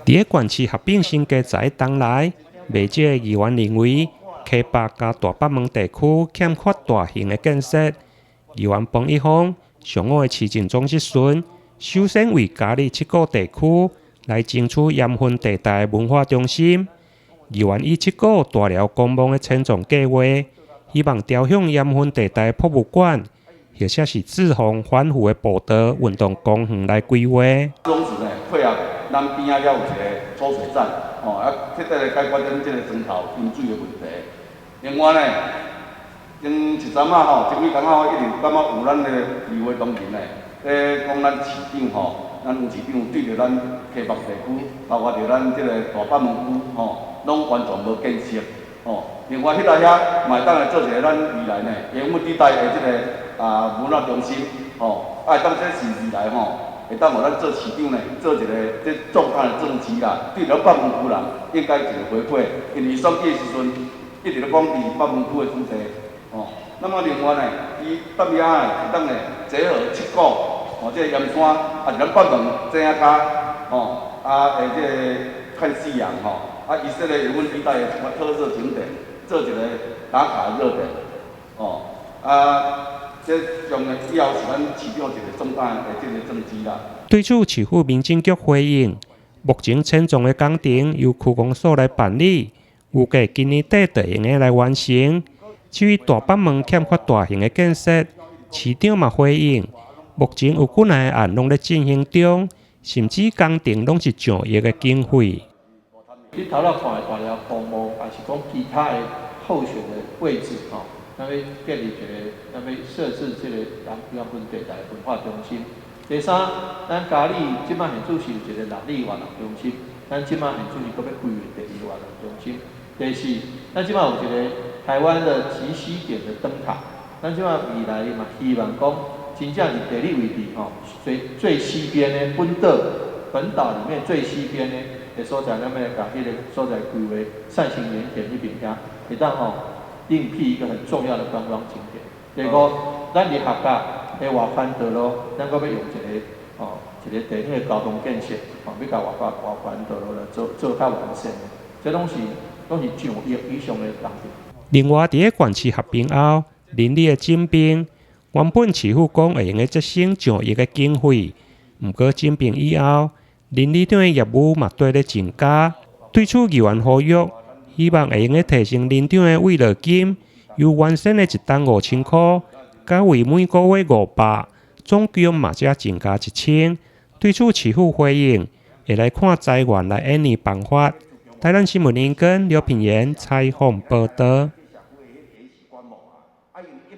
佇咧縣市合併新加在當來，袂少的議員認為，溪北佮大北門地區欠缺大型的建設。議員彭一峰上午的市政總質詢，首先為嘉里七股地區來爭取鹽分地帶文化中心。議員以七股大寮公墓的遷葬計劃，希望朝向鹽分地帶博物館，或者是滯洪反腐的步道運動公園來規劃。總之呢，配合咱邊仔遐有一個抽水站，吼，徹底來解決咱這個磚頭淹水的問題。另外呢，前一陣仔吼，前幾工仔我一直感覺有咱的議會同仁呢，咧講咱市長吼，咱黃市長對著咱溪北地區，包括著咱這個大北門區吼，攏完全無建設，吼。另外，彼個遐嘛會當來做一個咱未來呢，鹽分地帶的這個文化中心，吼，會當這是未來吼，會當予咱做市長呢，做一個這重大的政績啦，對咱北門區人應該一個回饋，因為選舉的時陣一直咧講佇北門區的主題，吼。那麼另外呢，伊踮遐呢，會當呢結合七股，吼，這個鹽山，啊是咱北門井仔跤，吼，這個看夕陽，吼，伊說個鹽分地帶的一寡特色景點，做一個打卡熱點，吼，這將來以後是咱市長一個重大的這個政績啦。對此，市府民政局回應，目前遷葬的工程由區公所來辦理，預計今年底就會用得來完成。至於大北門欠缺大型的建設，市長嘛回應，目前有幾若個案攏咧進行中，甚至工程攏是上億的經費。你頭仔看的大寮公墓，抑是講其他的候選的位置，吼，咱欲建立一個，咱欲設置這個鹽分地帶文化中心。第三，咱嘉里這擺現主是有一個六里活動中心，咱這擺現主是閣欲規劃第二活動中心。第四，咱這擺有一個台灣的極西點的燈塔，咱這擺未來嘛希望講，真正佇地理位置吼，最最西邊的本島本島裡面最西邊的所在，咱欲來共彼个所在規劃扇形鹽田彼邊遐，會當吼另闢一個很重要的觀光景點。第五，咱佇客家的外環道路，咱閣欲用一個吼一個地方的交通建設，吼欲共外環道路來做做較完善的，這攏是上億以上的工程。另外，佇咧縣市合併後，鄰里的整併，原本市府講會用得節省上億的經費，毋過整併以後，鄰里長的業務嘛綴咧增加。對此，議員呼籲，希望會用得提升鄰長的慰勞金，由原先的一冬5000箍，改為每個月500，總共嘛才增加1000。對此，市府回應，會來看資源來研擬辦法。台南新聞林根劉品言採訪報導。